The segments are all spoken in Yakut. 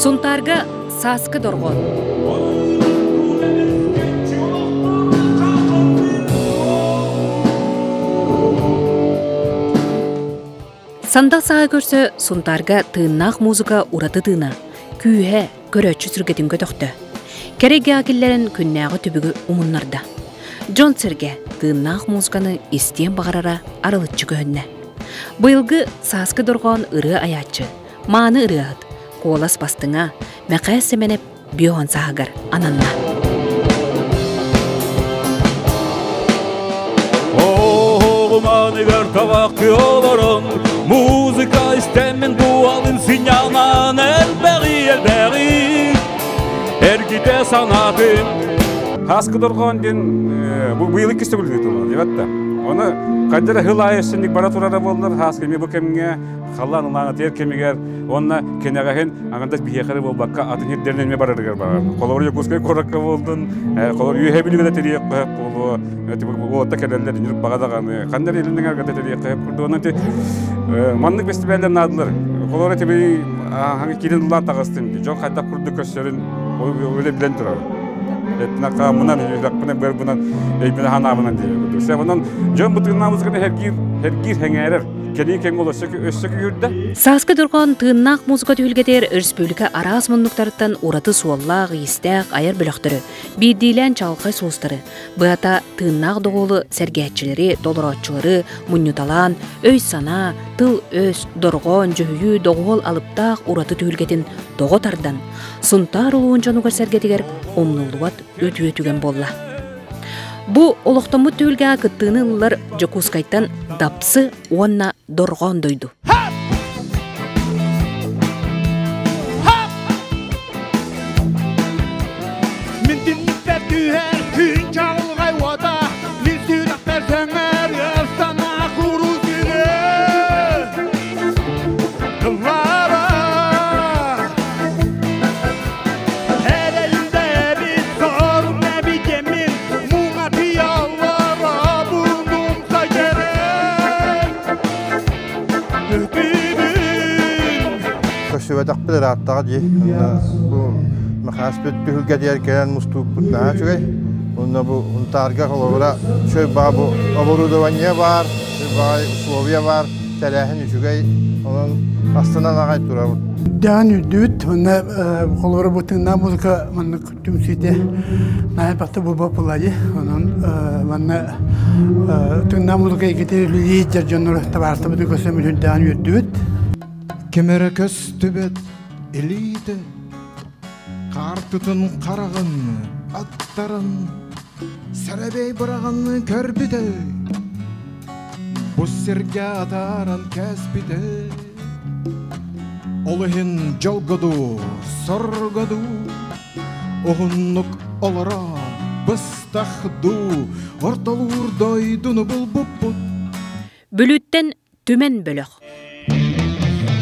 Сунтаарга сааскы дорҕоон. Сандал сааһы көрсө Сунтаарга тыыннаах музыка ураты тыына, күүһэ, көрөөччү сүргэтин көтөхтө. Кэрэ киллэрэн күннээҕи түбүгү умуннарда. Дьон-сэргэ тыыннаах музыканы истиэн баҕарара арылыччы көһүннэ. Быйылгы сааскы дорҕоон ырыа айааччы, мааны ырыаһыт, куолас бастыҥа Мэхээс Сэмэнэп биоһон сааһыгар ананна. Оҕуманыгар табахты олорон, музыка истэммин дуалын синьянан элбэҕи элбэҕи эргитэ санаатым. Хаскы дорҕоон диэн бу быйыл иккис төгүл ыытыллар диэбэт да. Оны хайдара хыл аайы өссөнник бара турара буоллар хааскы эмиэ бу кэмҥэ халлаан улаанатыйар кэмигэр уонна кэнэҕэһин аҥардас биһиэхэ эрэ буолбакка атын сирдэринэн эмиэ барарыгар барар. Холобур Якутскай куоракка буолдун, холобур Үөһээ Бүлүүгэ да тэрийиэххэ сөп буолуо, уолаттар кэлэллэр Ньурбаҕа даҕаны, ханна эрэ илин эҥээргэ да тэрийиэххэ сөп курдук. Онон ити маннык бэстибээллэр наадалар. Холобур ити киирэн ыллаан таҕыстым, дьон хайдах курдук көрсөрүн үлэ билэн турар. Этинэ-хааммынан, үрэхпинэн, быарбынан, өйбүнэн-санаабынан диир курдук. Онон дьон бу тыыннаах музыканы эргиир, эргиир, сэҥээрэр. Кэлии кэмҥэ ол өссө күүһүрдэ. Сааскы дорҕоон тыыннаах музыка түһүлгэтигэр өрөспүүбүлүкэ араас муннуктарыттан ураты суоллаах-иистээх айар бөлөхтөрү, биирдиилээн чаҕылхай суустары, быһата тыыннаах доҕуолу сэргээччилэри, толорооччулары мунньуталаан, өй-санаа, тыл-өс, дорҕоон, дьүһүйүү, доҕуһуол алыптаах ураты түһүлгэтин тоҕо тардан, Сунтаар улууһун дьонугар-сэргэтигэр умнуллубат үтүө түгэн буолла. Бу олохтоммут түһүлгэҕэ кыттыыны ыллылар Дьокуускайтан Дапсы уонна Дорҕоон дойду. Мин түннүкпэр түһэр күн чаҕылҕай уота, мин сүрэхпэр сөҥөр ыар санаа куруу сүрү. Тыллара Эрэйимдэбит сорум эбитэммин муҥатыйаллара бунум сайдерен Өтүбүн Көрсүбэтэхпит ырааттаҕа дии. Бу Махааспыт түһүлгэтигэр кэлэн мустууппут наһаа үчүгэй. Онно бу Унтаарга холобура үчүгэй баа бу оборудование баар, баай условия баар, тэрээһин үчүгэй. Онон астынан аҕай турабыт. Дээн үрдүбүт уонна холобура бу тыыннаах музыка маннык түмсүүтэ наһаа элбэхтэ буолбат буолла Онон манна тыыннаах музыка эйгэтэ үлэлии сылдьар дьоннор табаарыстарбытын көрсөн үрдээн үөрдүбүт. Ким эрэ көстүбэт илиитэ хаартытын хараҕын аттаран сэрэбэй быраҕан көрбүтэ бу сиргэ атааран кээспитэ ол иһин дьолго дуу сорго дуу уһуннук олоро быстах дуу ортолуур дойдуну булбуппут. Бүлүүттэн Түмэн бөлөх.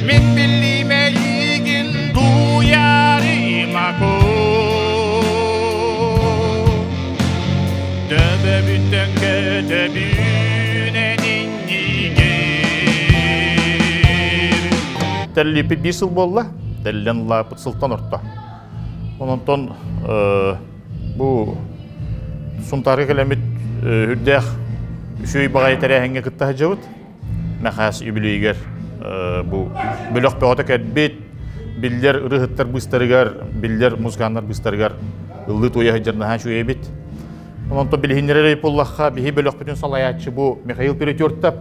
Мин биллиим эйигин дуйарыма Төбөбүттэн көтөбүнэн иннигэр Тэрилиппит биир сыл буолла. Тэриллэн улааппыт сылтан орто. Ононтон бу Сунтаарга кэлэммит үрдээх үчүгэй баҕайы тэрээһиҥҥэ кытта сылдьабыт. Мэхээс үбүлүөйүгэр бу бөлөх бөҕөтө кэлбит, биллэр ырыһыттар быыстарыгар, биллэр музыканнар быыстарыгар ыллыы туойа сылдьар наһаа үчүгэй эбит. Онон билиһиннэрэр буоллахха, биһи бөлөхпүтүн салайааччы бу Михаил Перетертов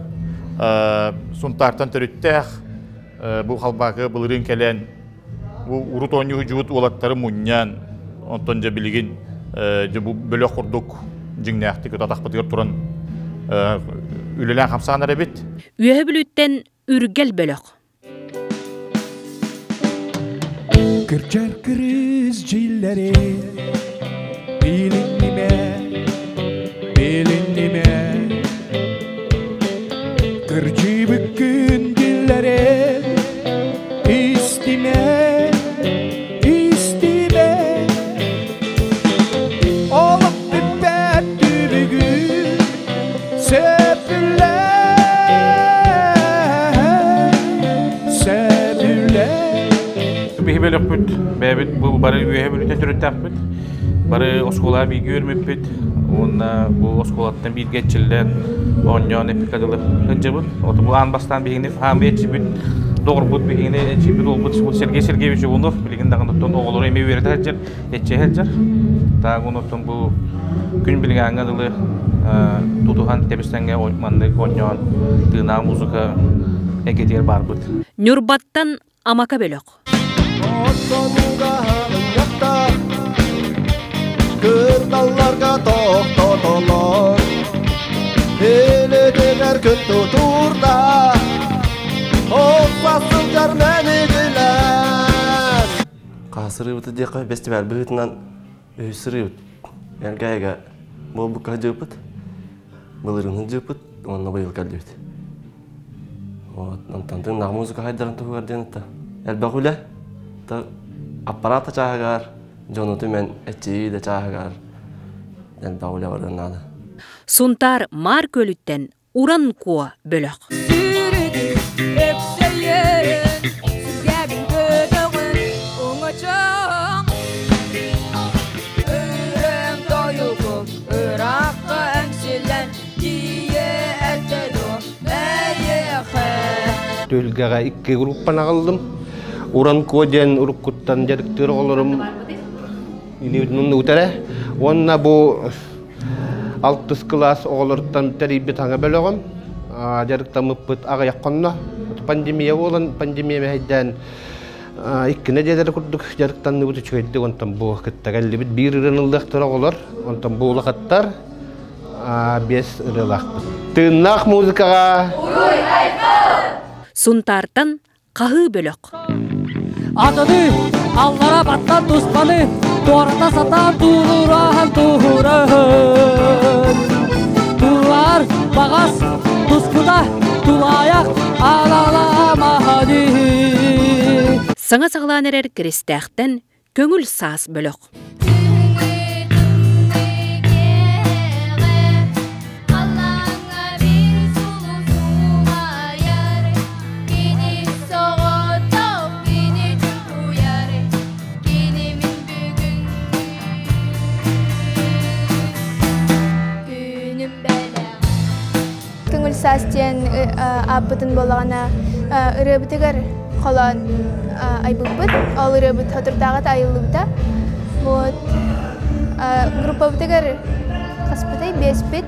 Сунтаартан төрүттээх, бу халбаакы былырыын кэлэн бу урут оонньуу дьуут уолаттары мунньан, онтон дьэ билигин дьэ бу бөлөх курдук дьиҥнээхтик атахпытыгар туран үлэлээн хамсаан эрэбит. Үөһэ Бүлүүттэн Үргэл бөлөх. Кырдьар кырыыс дьиэлэри билинниме, билинниме. Кырдьыбыккын диллэри истиме, истиме. Олох бүппэт түбүгү сөпүлээ. Бөлөхпүт бэйэбит бу бары үөһэ бүлүүтэн төрүттээхпит. Бары оскуолаҕа бииргэ үөрмүппүт. Уонна бу оскуолаттан бииргэ эрчиллэн оонньоон эппиккэ дылы сылдьабыт. Ото бу аан бастаан биһигини хаамыы эрчийбит доҕорбут биһигини эрчийбит уолбут Сергей Сергеевич Угунов билигин даҕаны оттон оҕолору эмиэ үөрэтэ сылдьар, эрчийэ сылдьар. Таах онтон бу күн билигааҥҥа дылы тутуһан тэбистэҥҥэ маннык оонньоон тыынаах музыка эйгэтигэр баарбыт. Ньурбаттан Амака бөлөх. Кырдалларга тохтотолор, Элетигер күн тутурда, Оқса сылдьар мэнигилэр. Хаасырыыбыты диэххэ фестиваль быһыытынан үһүс сырыыбыт. Эргээйгэ буолбукка сылдьыбыппыт, былырыын сылдьыбыппыт уонна быйыл кэллибит. Вот, онтон тыыннаах музыка хайдарын туһугар диэн это элбэх үлэ. Та аппарата чааһыгар, дьону түмэн эччийии да чааһыгар элбэх үлэ барыан наада. Сунтаар Маар Күөлүттэн Уран Куо бөлөх. Сүргэбин көтөҕүн оҥочоҥ Өрөм тойугум ыраахха эҥсиллэн тиийэ этэ дуо эйиэхэ. Түһүлгэҕэ икки группаны аҕаллым. Уран Куо диэн уруккуттан дьарыктыыр оҕолорум илиибитин утэрэ. Уонна бу алтыс кылаас оҕолоруттан тэрийбит саҥа бөлөҕүм. Дьарыктаммыппыт аҕыйах хонно. Пандемия буолан, пандемия мэһэйдээн икки нэдиэлэ курдук дьарыктанныбыт үчүгэйдик. Онтон бу кытта кэллибит. Биир ырыаныллыахтар оҕолор, онтон бу улахаттар биэс ырыалаахпыт. Тыыннаах музыкаҕа Сунтаартан Хаһыы бөлөх. Атыны аллара баттан туспаны туората сатаан туурааһан туһурын. Туруар бағас туспута тулаайах аалаламаһаны. Саҥа саҕалаан эрэр Киристээхтэн Көҥүл саас бөлөх. Көҥүл саас диэн ааппытын буоллаҕына ырыабытыгар холоон айбыппыт. Ол ырыабыт соторутааҕыта айыллыбыта. Вот группабытыгар хаспытай биэспит.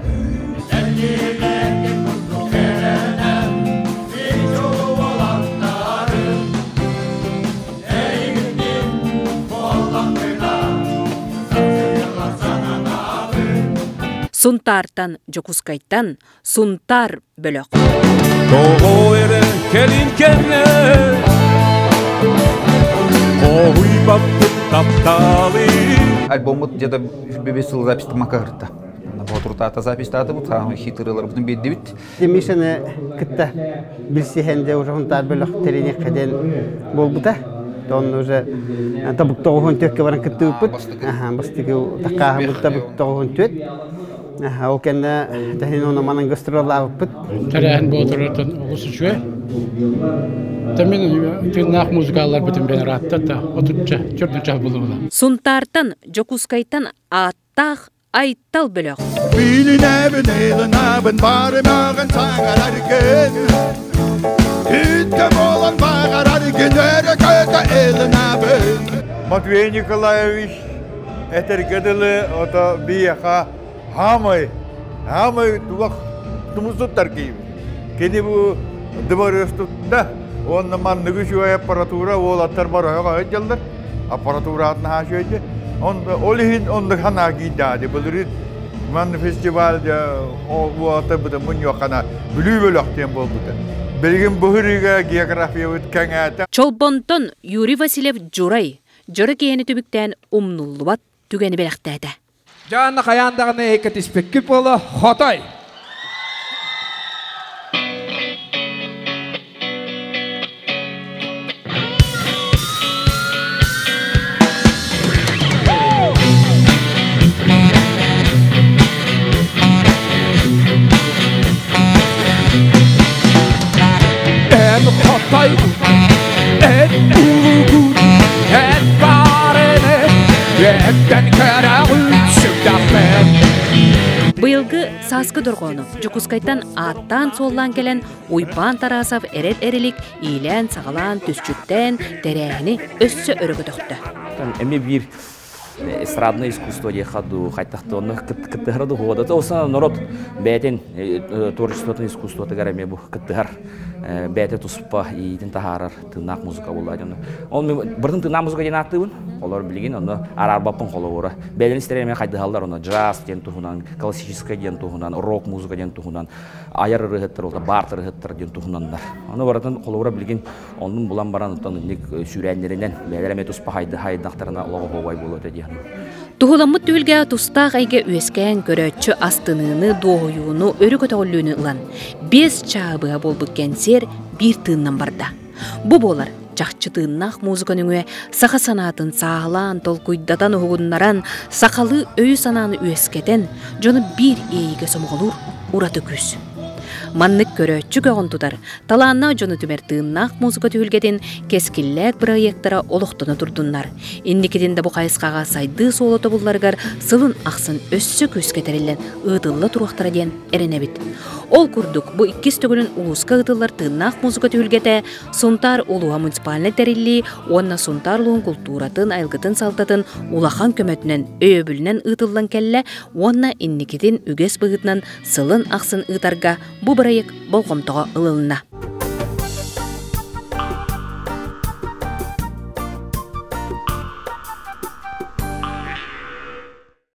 Сунтаартан, Дьокуускайтан Сунтаар бөлөх. Тоҕо эрэ кэлин кэмҥэ Хоһуйбаппыт тапталы Альбоммут где-то бэбис сыл запись макарта. Боотуртаата запись-таатыбыт, хит ырыаларбытын биэрдибит. Мишаны кытта билсиһэн дьэ уже Сунтаар бөлөх тэриниэххэ диэн буолбута. Онно уже табык тоҕуһун түөккэ баран кыттыбыппыт. Бастакы таккааһыммыт табык тоҕуһун түөт. Ол кэннэ тэһин ону манан гастроллаабыппыт. Тэрээһин боотурартан олус үчүгэй. Мин тыыннаах музыкалларбытын бен ыраатта да отучча чөрдүччэ булубула. Сунтаартан, Дьокуускайтан ааттаах Айтал бөлөх. Билинэбин, ылынабын, барымагын саҥараргын. Үткө болан бағараргын, өрө көтө ылынабын. Матвей Николаевич этэргэ дылы ото биһиэхэ хаамай, хаамай туох тумусуттар киһибит. Кини бу дыбарыас тутта, уонна манныгы үчүгэй аппаратура уолаттар барыһа сылдьаллар. Аппаратура наһаа үчүгэйди. Ол иһин оннук санаа киирдээди. Былырыын манны фестивальга уолаттар быта мунньуоххана Бүлүү бөлөх диэн буолбута. Билигин бу ырыыга географиябыт кэҥээтэ. Чолбонтон Юрий Васильев Дьурай дьоро киһини түбүктээн умнуллубат түгэни бэлэхтээтэ. Дьаанна хайаан даҕаны эһиккэтиспиккит буола хотой! Эн хотой, эн улугун, Сааскы дорҕоону Дьокуускайтан ааттаан-суоллаан кэлэн Уйбаан Тарасов эрэл эрилик иилээн-саҕалаан, түсчүттээн тэрээһини өссө өрө көтөхтө. Эмиэ биир эстрадное искусство диэххэ дуу, хайтахты онно кыттыһара дуу хуода. Ол народ бэйэтин творчествотын искусствотыгар эмиэ бу кыттыһар бэйэтэ туспа иитин таһаарар тыыннаах музыка буолла дьоно. Ол быртын тыыннаах музыка диэн ааттыыбын. Олор билигин онно араарбаппын холобура. Бэйэлэрин истэрэ эмиэ хайдыһаллар онно джаз диэн туһунан, классическая диэн туһунан, рок музыка диэн туһунан, айар ырыаһыттар ол бард ырыаһыттар диэн туһунаннар. Ону барытын холобура билигин оннун булан баран оттон инник сүүрээннэринэн бэйэлэрэ эмиэ туспа хайдахтарына олоҕо оһуобай буолуо этэ диэн. Туһуламмыт түһүлгэ тустаах эйгэ үөскээн көрөөччү астыныыны, дуоһуйууну, өрө көтөҕүллүүнү ылан, биэс чаабыһа буолбут кэнсиэр биир тыыннан барда. Бу буолар чахчы тыыннаах музыка нөҥүө саха санаатын сааһылаан, толкуйдатан, уһугуннаран, сахалыы өйү-санааны үөскэтэн, дьону биир иэйиигэ сомоҕолуур ураты күүс. Маннык көрөөччү көҕүн тутар, талааннаах дьону түмэр тыыннаах музыка түһүлгэтин кэскиллээх бырайыактара олохтоно турдуннар. Инникитин да бу хайысхаҕа сайдыы суола тобулларыгар сылын ахсын өссө күүскэ тэриллэн ыытылла туруохтара диэн эрэнэбит. Ол курдук, бу иккис төгүлүн улууска ыытыллар тыыннаах музыка түһүлгэтэ Сунтаар улууһа муниципальнай тэриллии уонна Сунтаар улууһун култууратын, айылгытын салтатын улахан көмөтүнэн, өйөбүлүнэн ыытыллан кэллэ уонна инникитин үгэс быһыытынан сылын ахсын ыытарга бу бырайыак болҕомтоҕо ылылынна.